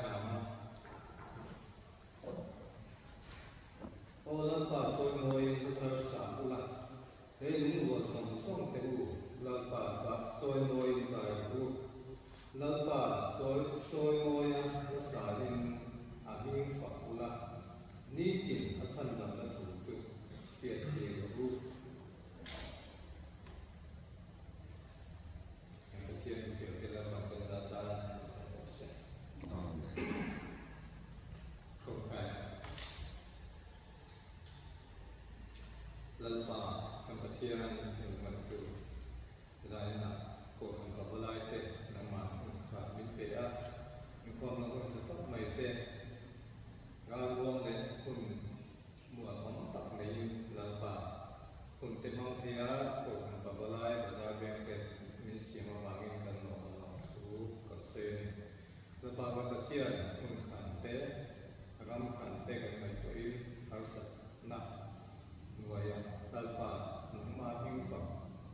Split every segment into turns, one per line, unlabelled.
ngaithla ang. Aw Lalpa chawimawiin u thar sa ula, lei lungrual zawng zawng te u, Lalpa chawimawiin zai rawh u. Lalpa chawimawia hla in a hming fak ula, nitin a chhandamna thu chu hriat tir rawh u. Pathian thuchhiah te Lalpa chuan za tan a hmuhsak rawh se.
Amen.
Thawkkai Lalpa kan Pathian in ngaltu zainah Kohhran pavalai te nangmah hun kha min pe a, inkhawmna hun tha tak mai te ralmuang leh hun Mualawm tak neiin Lalpa hun te hmang phei a, Kohhran pavalai bazar veng te min siam avangin kan lawm a lawm thu kan sawi a ni. Lalpa kan Pathian hun khan te, ram khan te kan ngaihtuahin harsatna hnuaia Lalpa nangmah hming fak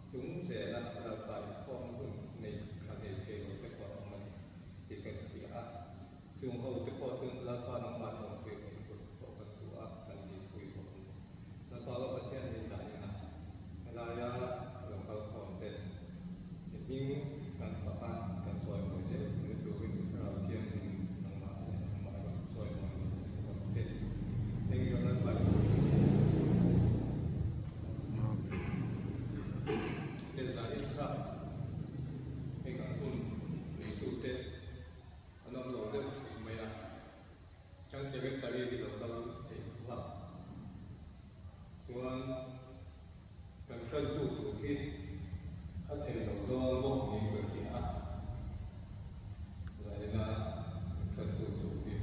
chung zela Lalpa inkhawm hun nei kha nei thei lo te pawh an awm a ni tih kan hria a. Chung ho te pawh chuan Lalpa nangmah hnawmpui kan kut pawh kan duh a, kan dihpui bawk a ni. Lalpa va Pathian hei zanin a, helaia lo kal khawm ten i hming kan fak a, kan chawimawi che ni turin Thlarau Thianghlim nangmah leh nangmah rawn chawimawi ni bawk ang che. Heng hi Lalpa i sawi thin.
Amen.
Hei zanin kha hei kan hun neitute An awm lo deuh chhuk mai a, kan secretary hi lo kal thei hlauh chuan kan hruaitu tur hi a thei lo dawn bawk niin ka hria a, zaina kan hruaitu tur hi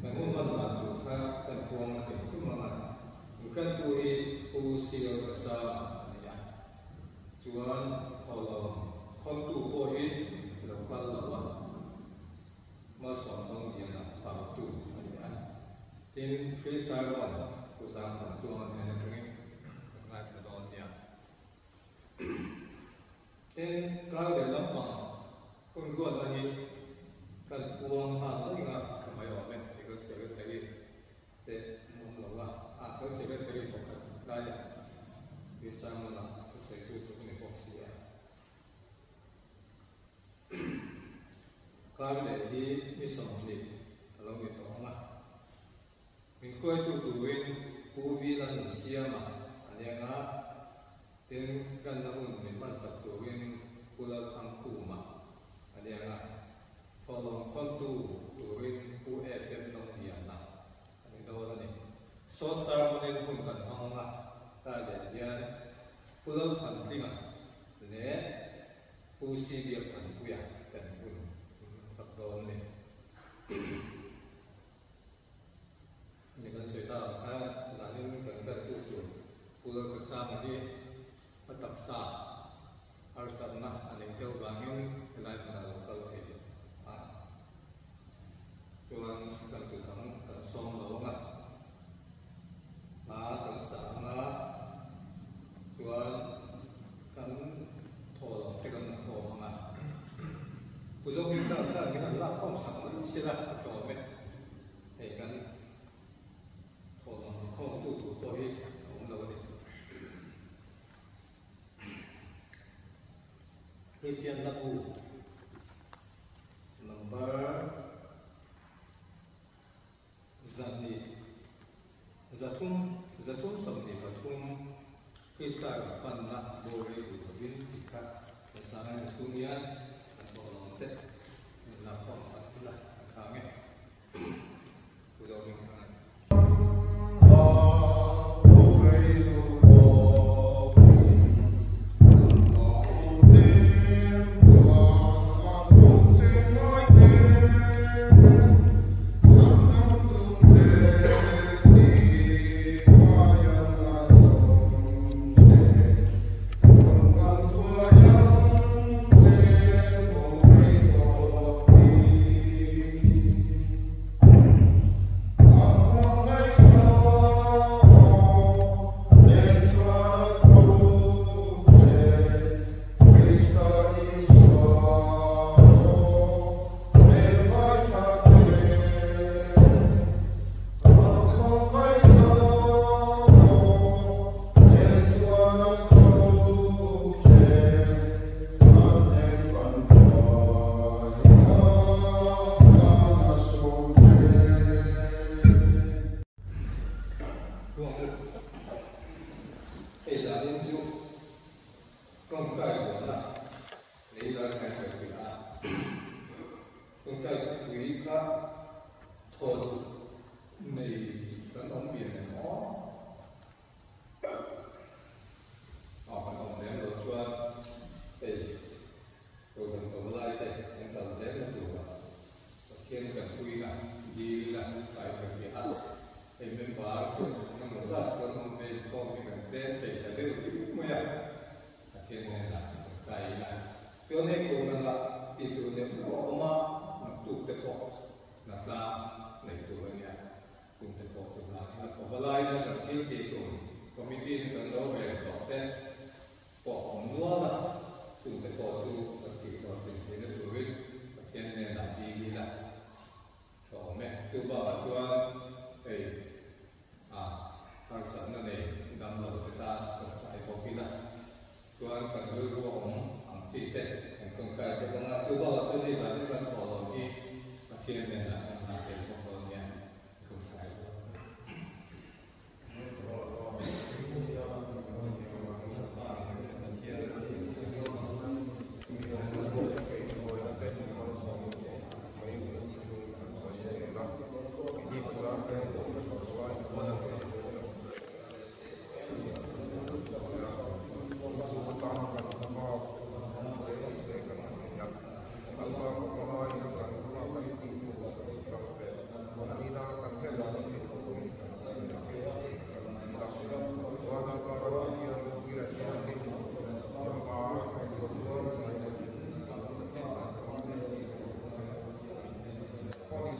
kan hun hman dan tur kha kan puang thei thum ang a, inhruaitu hi Pu Sir Kasama a ni a. Chuan thawhlawm khawntu pawh hi lo kal lo a, malsawm dawng liana partu a ni a. Tin, Free Sermon Pu Zangthang Tluanga hnen atangin kan ngaithla dawn nia. Tin, kar leh lampang hun ruatna hi kan puang nghal mai nga ka mai awm e ti kan Secretary te an awm lo a, a kan secretary pakhat tlaiah Pi Simon-a thusawitu tur a ni bawk si a. Kar leh hi ni 20 a lo ni tawh ang a, min hruaitu turin Pu Vila Nunsiama a leng a, tin tlanna hun min hmansak turin Pu Lalthangkhuma a leng a. Thawhlawm khawntu turin Pu FM Dawngdiana a ni dawn a ni. Short sermon-in hun kan hmang ang a, tlai leh hian Pu Lalthantlinga leh Pu C Biakthanpuia ten hun min hmansak dawn a ni. Ni kan sawi ta ang khan zanin kan kaltu tur Pu Lalkhatsanga hi a taksa harsatna a neih deuh vangin helai hmunah lo kal thei a, chuan kan tu dang kan sawm lo ang a, hla kan sah ang a, chuan kan thaw lo te kan la khawm ang a, Pu Zohmingthanga khan min han lak khawm sak mai sela a tlawm e, hei kan thawhlawm khawmtu tur pawh hi a awm lo a ni. Kristian hla bu number 200, 300, 323 Krista rawn panna bawrei duh lovin tih kha kan sang a ni chung hian kan thawhlawm te min lak khawm sak sila a tha nge.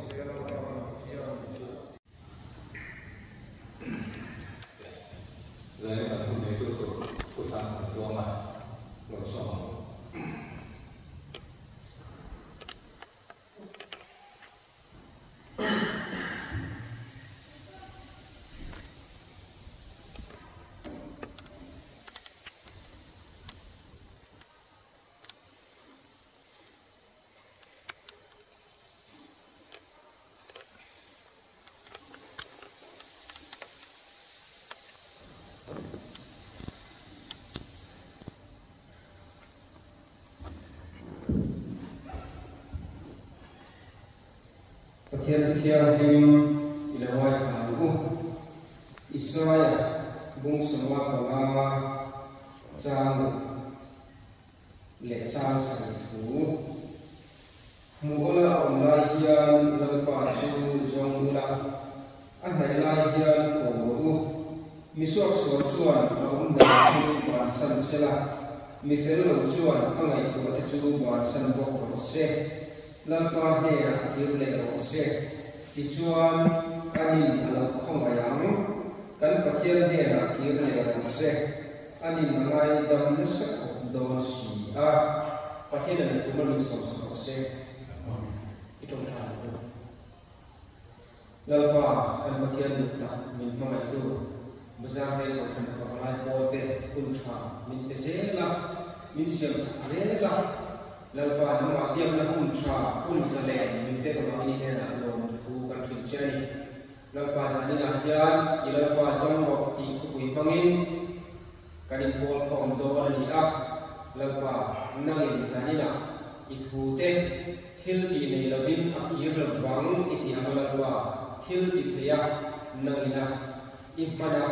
se Lalpa kan Pathian.
Zanin kan hun neitu tur Pu Sangtluanga lo sawm ang.
Pathian thu thianghlim i lo ngaithla ang u. Isaia bung 55 chang ruk leh chang sarih thu. Hmuh awla a awm lai hian Lalpa chu zawng ula, a hnaih lai hian ko rawh u. Mi suaksual chuan a awm dan chu bansan sela, mi fel lo chuan a ngaihtuah te chu bansan bawk rawh se. Lalpa hnenah kir leh rawh se, tichuan anin a lo khawngaih ang. Kan Pathian hnenah kir leh rawh se. Anin a ngaidam nasa khawp dawn si a. Pathian a ni tum a min sawmsak rawh se. I tawngtai ang u. Lalpa, kan Pathian duh tak min hmangaihtu, Bazar Veng Kohhran Pavalai Pawl te hun tha min pe zel a, min siamsak zel a. Lalpa, nangmah biakna hun tha, hun zalen min pek avangin i hnenah lawmthu kan hrilh che a ni. Lalpa zaninah hian i Lalpa zawng rawh tih thupui hmangin kan inpawl khawm dawn a ni a. Lalpa, nangin zaninah i thute thil tih nei lovin a kir lo vang i ti ang a Lalpa, thil ti thei a nangina i hman a.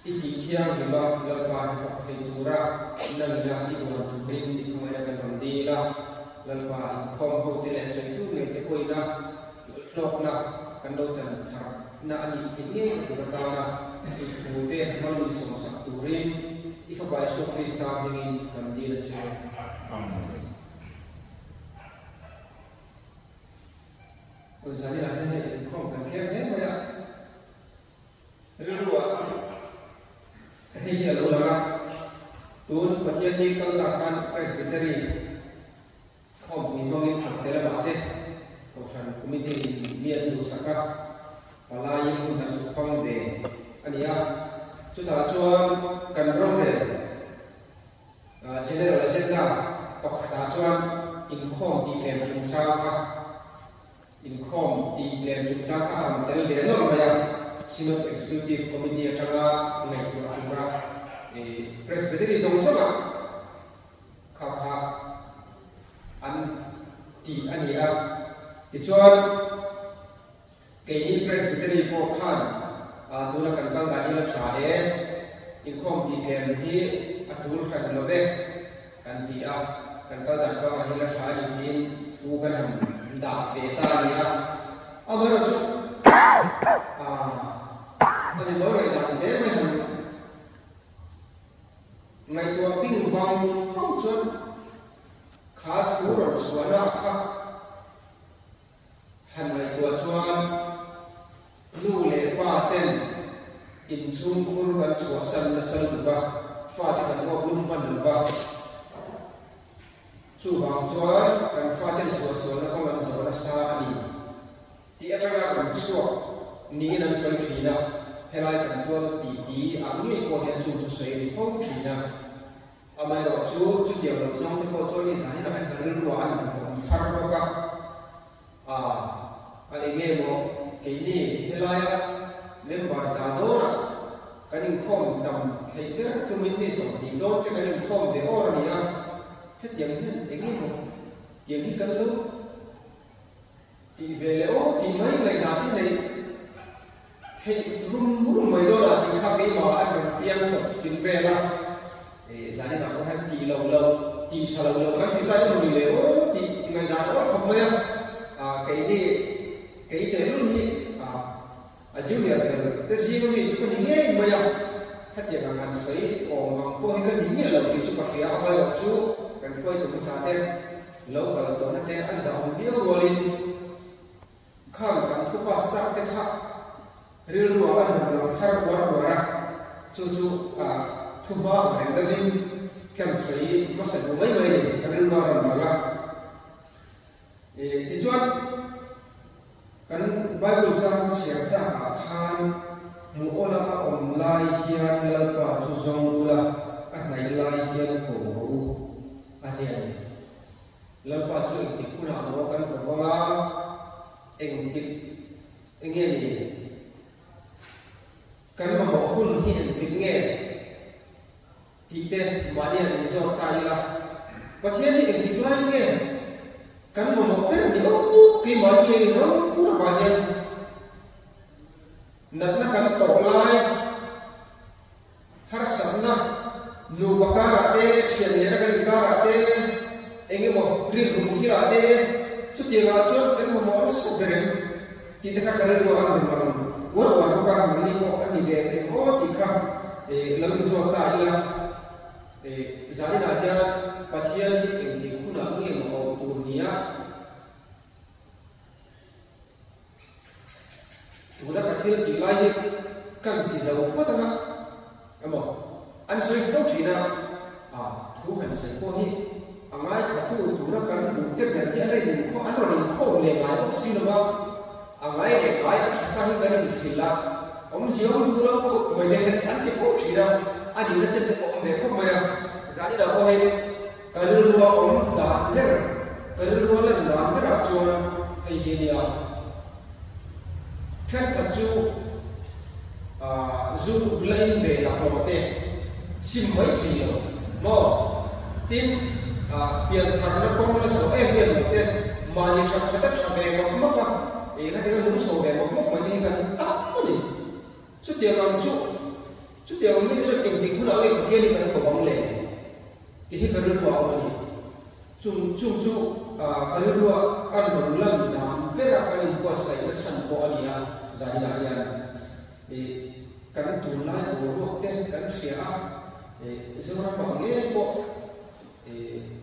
I tih thianghlim a, Lalpa hnathawk thei tura nangina i duan turin i khawngaihna kan rawn dil a. Lalpa inkhawm hote leh sawitu ngei te pawhin a hlawkna kan lo chan tharna a nih theih ngei tur atana i thute hmang sawmsak turin i Fapa Isua Krista hmingin kan dil a che.
Amen.
Zanina hian hei inkhawm kan thleng hle mai a. Rilruah hei hi a lo lang a, tun Pathian ni kal tak khan Presbytery khawmpui hmangin an tel amah te Kohhran Committee in mi an duhsak a, palaiin hun an zuk hmang ve a ni a. Chutah chuan kan rorel General Agenda pakhatah chuan inkhawm tihtlem chungchang kha Inkhawm tih tlem chungchang kha a rawn tel ve nawlh mai a, Synod Executive Committee atanga ngaihtuah tura Presbytery zawng zawngah kha kha an ti a ni a. Tichuan, keini Presbytery pawh khan tuna kan kal dan hi la tha e, inkhawm tih tlem hi a tul hran lo ve. Kan ti a, kan kal dan pangah hian a tha a ni tiin thu kan han dah ve ta a ni a. Amaherawhchu aah ani lo ngaih dan hle mai han ngaihtuah bing vang vang chuan kha thu rawn chhuahna kha Han ngaihtuah chuan nu leh pa ten inchhungkhur kan chhuahsan nasa lutuk a, fate kan uap lum hman lo va. Chuvang chuan kan faten suahsualna kawng an zawh nasa a ni tih atanga rawn chhuak niin an sawi thin a, helai kan tual ti ti ah ngei pawh hian chung chu sawi a ni fo thin a. Amaherawh chu, chutiang lo zawng te pawh chuan nizan inah hian ka rilruah an rawn awm thar bawk a, ah, a eng nge maw, keini helaia member za dawrah kan inkhawm tam theih ber tumin mi 20 dawn te kan inkhawm ve awr a ni a, hetiang hian eng nge maw tiang hi kan lo tih ve leh aw tih mai ngaihdan te neih Theih rum rum mai dawn ah tih kha keimah an rawn piang chawp chilh vel a, eh zanin ah pawh hian tih loh loh, tih tha loh loh kan ti ta emaw ni le aw tih ngaihdan awr khawp mai a, ah keini kei tehlul hi ah a junior ber te zing ami chu ka ni ngei mai a, hetiang ang han sawi awm ang pawh hi ka ni miah lo tih chu ka hria a, amaherawh chu kan hruaitu hmasa te. lo kal tawhna te a zahawm viau rualin khang kan thu pass tak te kha rilru ah an rawn lang thar uar uar a, chu chu thu hma ang reng deuhin kan sawi hmasa duh mai mai a ni, ka rilru a rawn lang a. Tichuan, kan Bible chang chhiar takah khan hmuh awla a awm lai hian Lalpa chu zawng ula, a hnaih lai hian ko rawh u, a ti a ni. Lalpa chu engtik hunah maw kan ko vang a, engtik enge ni? Kan mamawh hun hi engtik nge? Tih te mahni an inzawt ta ila, Pathian hi engtik lai nge kan mamawh ber ni aw? Keimahni leh in ro rovah hian natna kan tawh lai, harsatna, nupa karah te, thian lehna kan inkarah te, eng emaw rilru thilah te, chutiangah chuan kan mamawh nasa ber em tih te kha ka rilru ah an rawn lang uar uar bawk a, nangni pawh an ni ve em aw tih kha lo inzawt ta ila. Zaninah hian Pathian hi engtik hunah nge maw awm tur nia? Tuna ka thil tih lai hi kan ti zo phawt anga emaw an sawi fo thin a, a thu han sawi pawh hi a ngaithla tu tura kan duh te ber hi an rawn inkhawm an rawn inkhawm leh ngai bawk si lo va, a ngai leh ngai a tha sa hi kan inhrilh a, awmzia awm duh lo khawp mai te hian an ti fo thin a, a nihna chen te pawh awm ve khawp mai a, zaninah pawh hei Ka rilrua awm dan ber, ka rilrua lan dan berah chuan hei hi a nia. Thenkhat chu zu la in ve la hlawh te sim mai thei lo maw? Tin, piantharna kawng la zawh em em lo te, mahni that that a tha ve mawp mawp a, hetianga lung chho ve mawp mawp mai te hi kan tam a ni. Chutiang ang chu, chutiang ang mite chuan engtik hunah nge Pathian hi kan kawp ang le? Tih hi ka rilru ah a awm a ni. Chung chung chu ka rilru ah a rawn lan dan bera kan inbuatsaihna chhan pawh a ni a, zaninah hian kan tunlai boruak te kan hria a, Zoram ah ngei pawh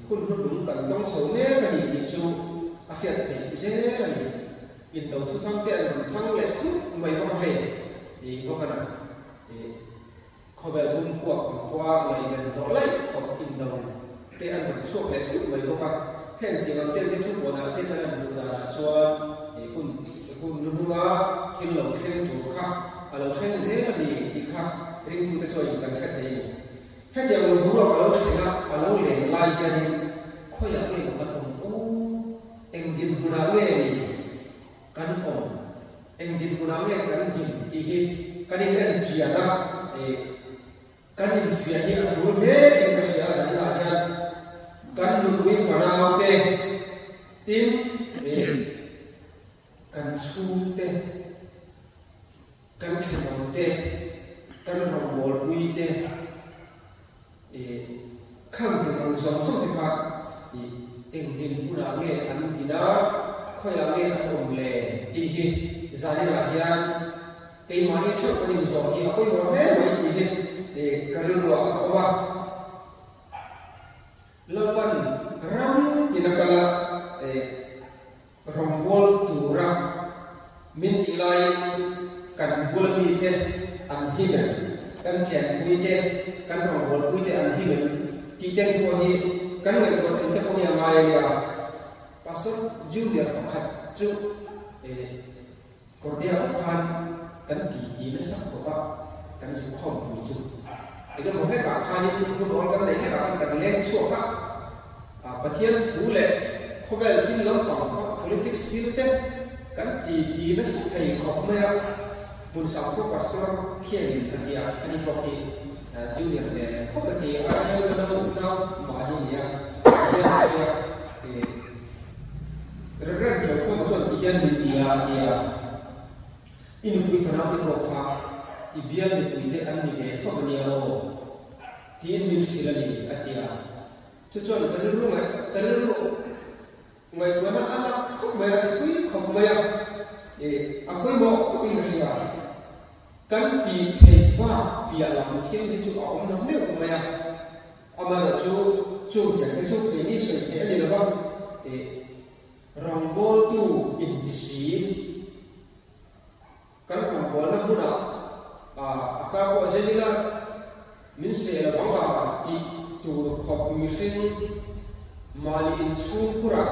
hun hnuhnung kan tawng chho mek a ni tih chu a hriat theih zel a ni. Indo thuthang te an rawn thang leh thut mai bawk a hei, bawk a na. Khawvel bum huak ang pawha ngaihven hlawh laih khawp indo te an rawn chhuak leh thut mai bawk a. Heng tiang ang tel hi thupuanah te kan han hmuh danah chuan hun hun hnuhnunga thil lo thleng tur kha a lo thleng zel a ni tih kha ringtute chuan kan hre thei a ni. Hetiang lo boruak a lo thleng a, a lo len lai hianin khawiah nge maw kan awm aw? Eng dinhmunah nge ni kan awm? Eng dinhmunah nge kan din tih hi kan in en chian a, kan infiah hi a tul hle in ka hria a zaninah hian kan nupui fanau te tin kan chhungte, kan thenawm te, kan rawngbawlpui te, Khang thing ang zawng zawng te kha eng dinhmunah nge an din a, khawiah nge an awm le tih hi zaninah hian keimahni theuh kan inzawh hi a pawimawh hle mai tih hi ka rilruah a awm a. Lalpan ram tin a kal a, Rawngbâwl tura min tih laiin kan bula mite an him em? Kan chenpuite, kan rawngbâwlpuite an him em? Tih te pawh hi kan ngaihtuah tel te pawh hi a ngai a nia. Pastor Junior pakhat chu Kawrdia bawk khan kan titi nasa khawp a, kan zu khawmpui chu. Engemaw hlekah khanin hun awl kan neih hlekah khan kan leng chhuak a. Pathian thu leh khawvel thil lampang politics thil te kan titi nasa thei khawp mai a, hmun sangkhaw pastor khianin a ti a, ani pawh khi junior ve khawp a ti a, aia la nau mahni ni a, Pathian a sawi a. Reverend Joshua chuan ti hian min bia a tia, I nupui fanau te pawh kha i bial nupui te an ni ve tho a nia aw, tiin min hrilh a ni, a ti a. Chu chuan ka rilru ngaih ka rilru ngaihtuahna a lak khawp mai a, ti thui khawp mai a, ih a pawimawh khawpin ka hria. Kan tih theih bak piah lam thil hi chu a awm lo meuh mai a. Amaherawhchu, chung tiang te chu keini sawi theih a ni lo va. mihring mahni inchhungkhurah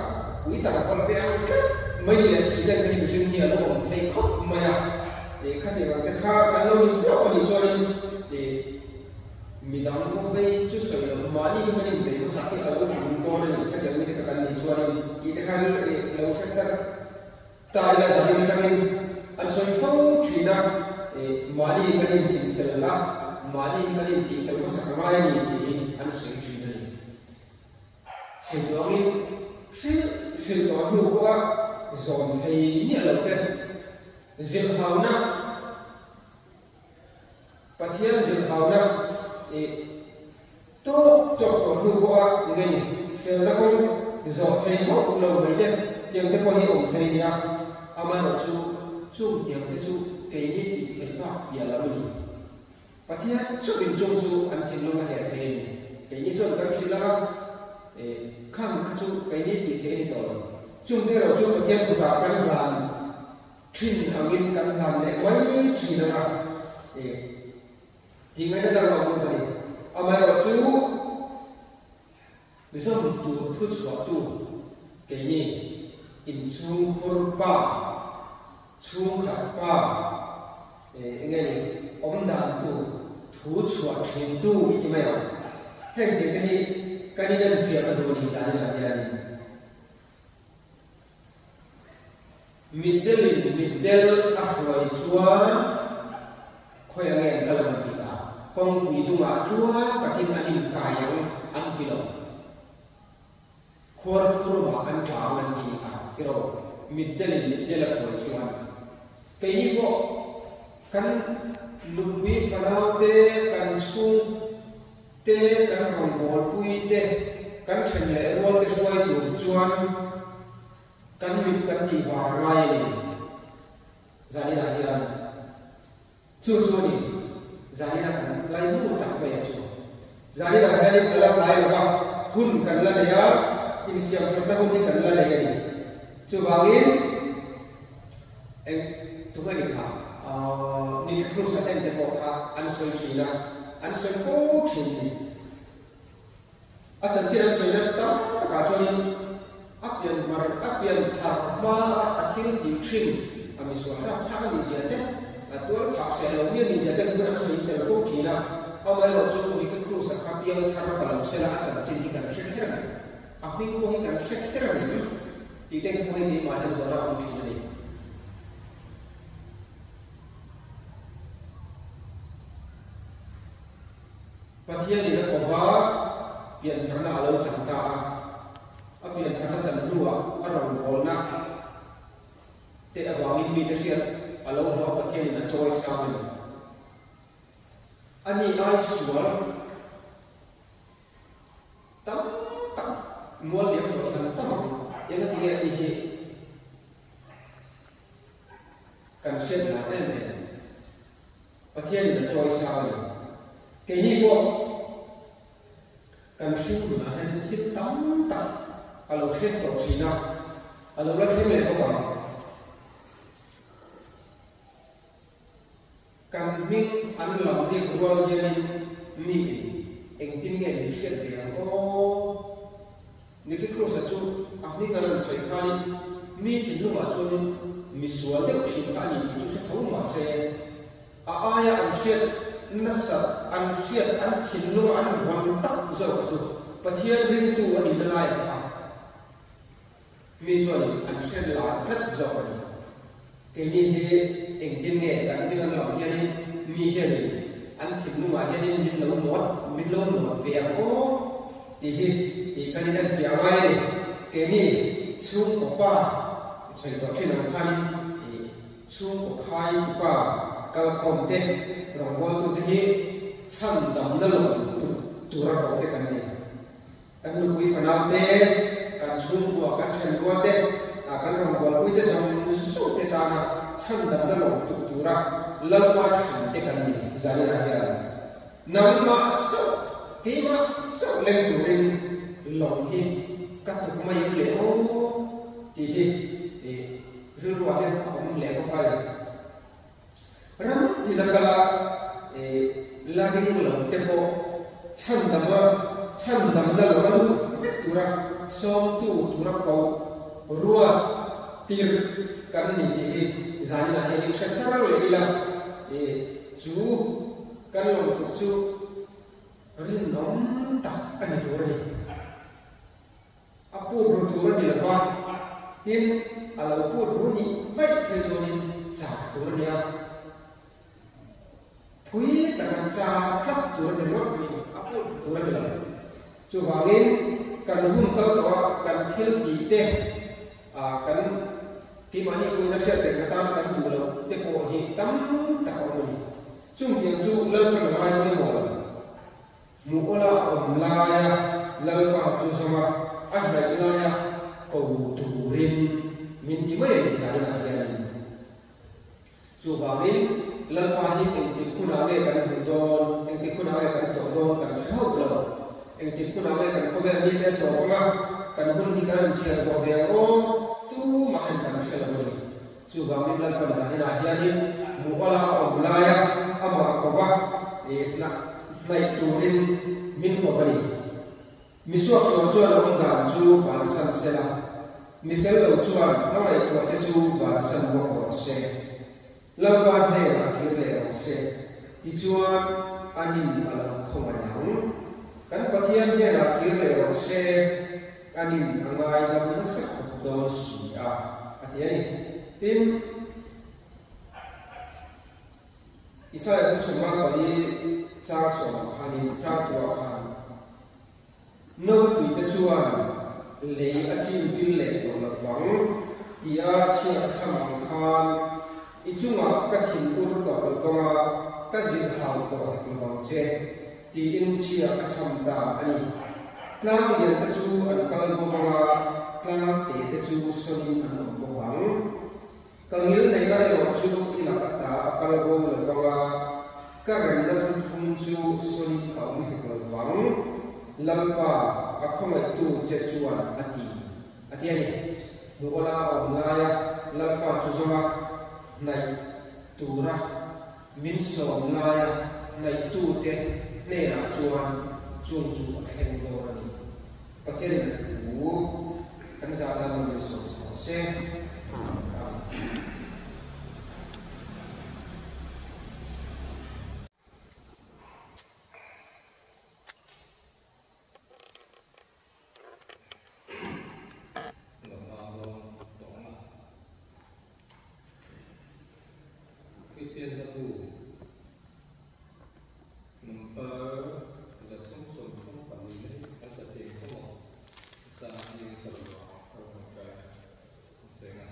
pui tak a kawlh ve ang tlat mai ni leh si ten hi mihring hi a lo awm thei khawp mai a, ih khatiang ang te kha kan lo ni hlauh a nih chuanin ih midang ho vei chu sawi lo mahni hi kan invei hmasak hi a lo tul dawn a ni khatiang mi te kha kan nih chuanin tih te kha ih lo hre tar Ta ila zanin atangin an sawi fo thin a, ih mahni kan inchin fel a, mahni hi kan intih fel hmasak a ngai a ni tih hi an sawi thin a ni. Sawi duh angin hrilh hrilh tawh hnu pawha zawm thei miah lo te zirhauna, Pathian zirhauna ih tawk tawk tawh hnu pawha eng nge ni felna kawng zawh thei hauh lo mai te tiang te pawh hi awm thei a nia. Amaherawhchu chung tiang te chu keini tih theih bak piah lam a ni. Pathian chauhin chung chu an thinlung a hneh thei a ni. Keini chuan kan hrilh ang a, ih khang kha chu keini tih theih a ni tawh lo. Chung te erawh chu Pathian kutah kan hlan Thin angin kan hlan leh mai thin ang a, ih tih ngaihna dang a awm a ni. Amaherawhchu, zawm tur thu chhuahtu keini inchhungkhur pa, chhungkhat pa, ih eng nge ni, awm dan tur thu chhuah thintu i ti mai ang. Heng tih te hi kan inenfiah ka duh a ni zaninah hianin. Mitdelin mitdel a hruai chuan khawi ange an kal ang tih a, kawngpui dungah tluang takin an inkai ang an ti lo. Khuar khurmah an tla ang an ti ni kha erawh mitdelin mitdel a hruai chuan keini pawh kan nupui fanau te kan chhung te kan rawngbawlpui te kan then leh rual te hruai tur chuan Kan mit kan tih vang ngai a ni. Zaninah hian chu chu a ni. Zaninah kan laimu tak mai a chu. Zaninah hianin a la tlai lo va, hun kan la nei a, insiam thatna hun hi kan la nei a ni. Chuvangin eng tunge ni kha ni thla ten te pawh kha an sawi thin a, an sawi fo thin ni. A chanchin an sawi na tam takah chuanin a pian hmar a pian thar hmaa a thil tih thin a misual hrap thlak a nih zia te, a tual thah hreh lo mi a nih zia te chu an sawi tel fo thin a. Amaherawh chu Nicky Cruz-a kha piang thar ta lo sela a chanchin hi kan hre kher a ni. A hming pawh hi kan hre kher a ni tih te pawh hi keimah hian zawhna a awm thin a ni. Pathianin a kova piantharna a lo chan ta a, a piantharna chan hnuah a rawngbawlna te avangin mite hriat a lo hlawh a, Pathianin a chawi sang a ni. Ani ai sual tam tak mual liam tawh hi an tam ang, engati nge ani hi kan hriat dan em em. Pathianin a chawi sang a ni. Keini pawh kan hring nunah hianin thil tam tak a lo thleng tawh thin a, a lo la thleng leh bawk ang. Kan hming an lam rik rual hianin miin engtin nge min hriat ve ang aw? Nicky Cruz-a chu a hming an rawn sawi khanin mi thinlungah chuanin mi sual deuh thin kha a ni tih chu hre tho mah se, a aia an hriat nasat, an hriat, an thinlunga an vawn tak zawk chu Pathian ringtu a nihna laiah kha mi chuanin an hriat lar tlat zawk a ni. Keini hi engtin nge kan hming an lam hianin mi hianin an thinlungah hianin min lo nawt, min lo nawt ve ang aw tih hi ih kan inenfiah ngai a ni. Keini chhungkaw pa sawi tawh thin ang khanin ih chhungkaw khai upa kalkhawm te rawngbawltute hi chhan damna lawm tura ko te kan ni. Kan nupui fanau te, kan chhungkua, kan thenrua te, kan rawngbawlpui te zawng zawng te tana chhandamna lawm tuk tura Lalpa thlan te kan ni zaninah hian nangmah chauh, keimah chauh leng turin lawng hi ka tuk mai em le aw tih hi rilruah hian a awm leh bawk a ni. Ram tina kala la ring lo te pawh chhandama. Chhandamna lo a lut vek tura sawmtu tura koh ruat tirh kan ni tih hi zaninah hian in hre thar leh ila, i chu kan lawmtuk chu rinawm tak a ni tur a ni. A put ru tur a ni lo va, tin a lo put ru nih vaih phei chuanin chak tur a ni a. Phui taka char tlat tur a ni ringawt mai, a put tur a ni lo. Chuvangin kan hun kal tawh a, kan thil tih te, kan keimahni pawhin a hriat reng atana kan duh loh te pawh hi tam tak a awm a ni. Chungtiang chu Lalpan a ngai pawimawh lo. Hmuh awla a awm laia Lalpa chu zawng a, a hnaih laia ko turin min ti mai a ni zaninah hianin. Chuvangin, Lalpa hi engtik hunah nge kan hmuh dawn, engtik hunah nge kan tawh dawn kan hre hauh lo. Engtik hunah nge kan khawvel mite a tawp ang a, kan hun hi kan rawn chhiar zawh ve ang aw, tumah hian kan hre lo a ni. Chuvangin Lalpan zaninah hianin hmuh awla a awm laia amah kova hnaih turin min kawp a ni. Mi suaksual chuan a awm dan chu bansan se la, mi fel lo chuan a ngaihtuahte chu bansan bawk rawh se. Lalpa hnenah kir leh rawh se, tichuan anin a lo khawngaih ang. Kan Pathian hnenah kir leh rawh se, anin a ngaidam nasa khawp dawn si a, a ti a ni. Tin. Isaia bu sawma pali chang sawmah khanin chang tuah khan Naupui te chuan lei a chim pil leh tawh lo vang tia chhiat cham ang khan i chungah ka thin ur tawh lo vang a, ka zilh hau tawh hek lo vang che tiin chhia ka cham ta a ni. Tlang lian te chu an kal bo vang a, tlang te te chu sawnin an awm bawk ang. Ka ngil neihna erawh chu i lak ata a kal bo lo vang a, ka remna thuthlung chu sawiin a awm hek lo vang, Lalpa, a khawngaihtu che chuan a ti, a ti a ni. Hmuhawla a awm laia Lalpa chu zawnga hnaih tura min sawm laia hnaihtute hnenah chuan chung chu a thleng dawn a ni. Pathianin a thu kan zah dan lo min sawm chhuah se.
Kristian hla bu number 334 hi kan sa thei khawp ang. Sa hi sa lo a, ka tawngtai senga.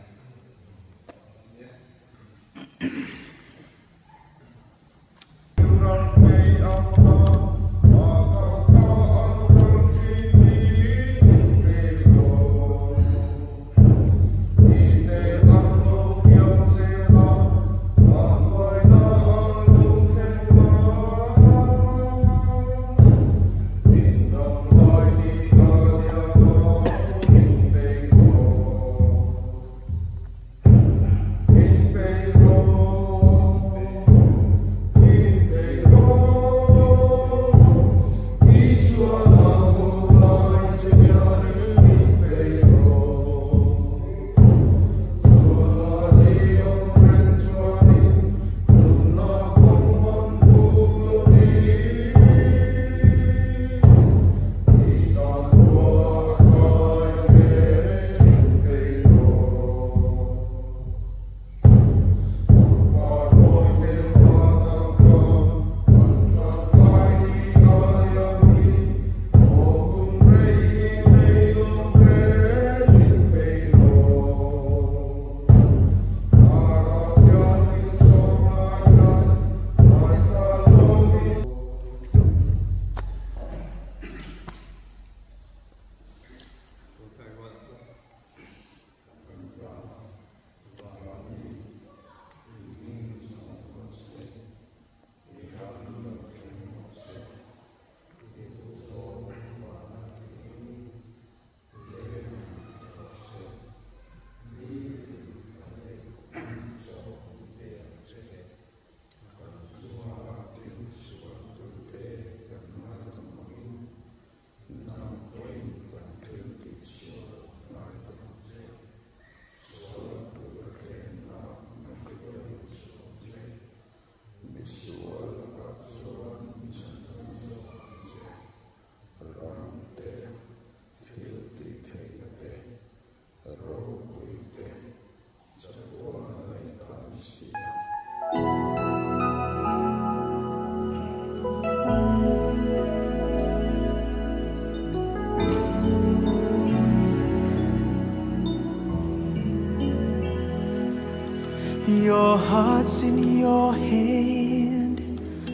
Your heart's in your hand.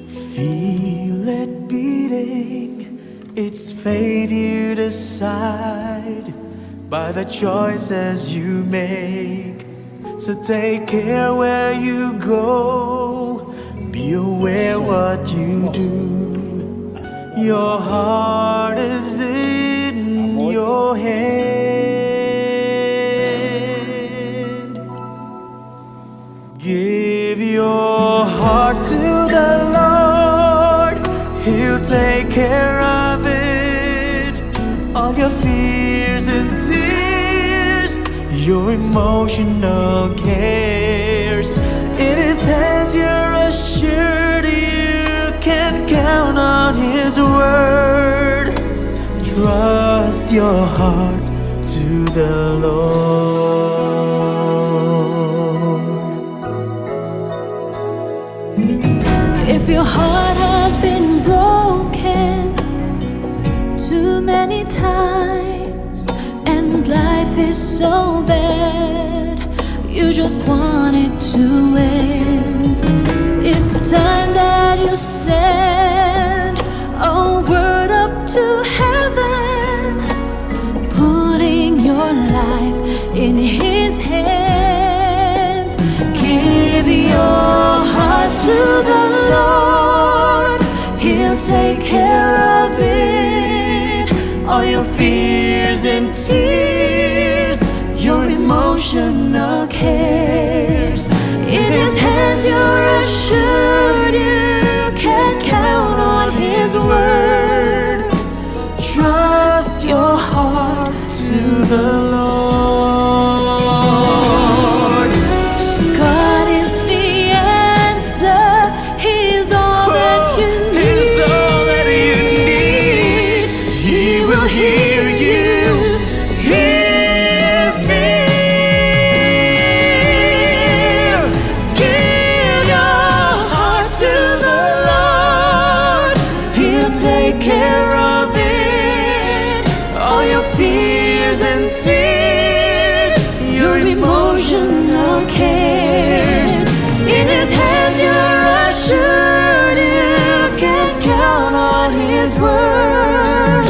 Feel it beating. It's fate you decide by the choices you make. So take care where you go. Be aware what you do. Your heart is in your hand. Give your heart to the Lord. He'll take care of it. All your fears and tears, your emotional cares. In His hands you're assured, you can count on His word. Trust your heart to the Lord.
If your heart has been broken too many times and life is so bad, you just want it to end. It's time that you send a word up to heaven, putting your life in His hands. Give your heart to the Lord. He'll take care of it. All your fears and tears, your emotional cares. In His hands you're assured, you can count on His word.
Trust your heart to the Lord.
God is the answer. He's all that you need.
He's all that you need. He will hear you. He is near. Give your heart to the Lord. He'll take care of it. All your fears and tears,
your emotional cares. In His hands you're assured, you can count on His word.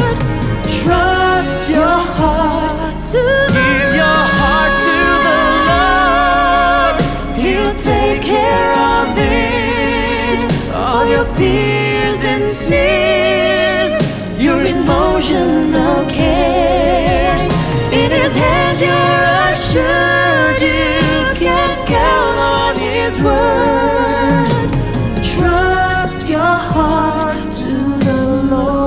Trust your heart to the
Give your heart to the Lord.
He'll take care of it. All your fears and tears, your emotional cares. In His hands you're assured, you can count on His word. Trust your heart to the Lord.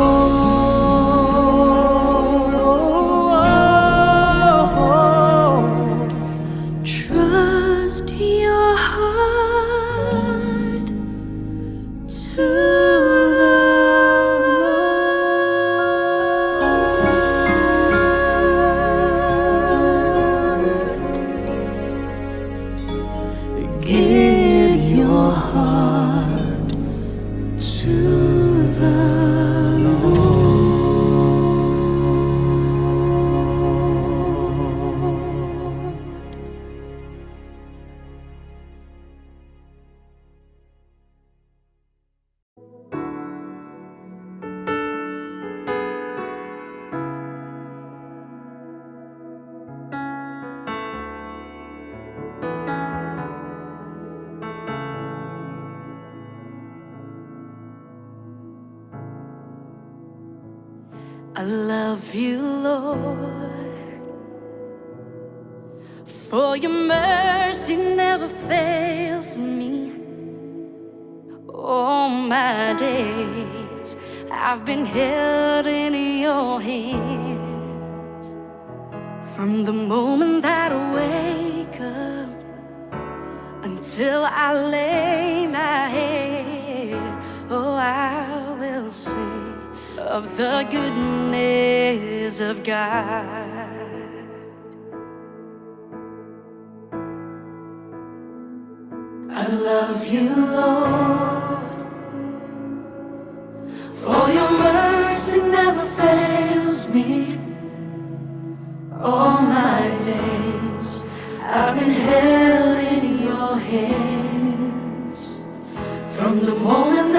Trust your heart to the Lord. Give your heart to the Lord.
I love you, Lord, for your mercy never fails me. All my days I've been held in your hands. From the moment that I wake up until I lay my head, oh, I will sing of the goodness of God. I love you, Lord, for your mercy never fails me. All my days I've been held in your hands. From the moment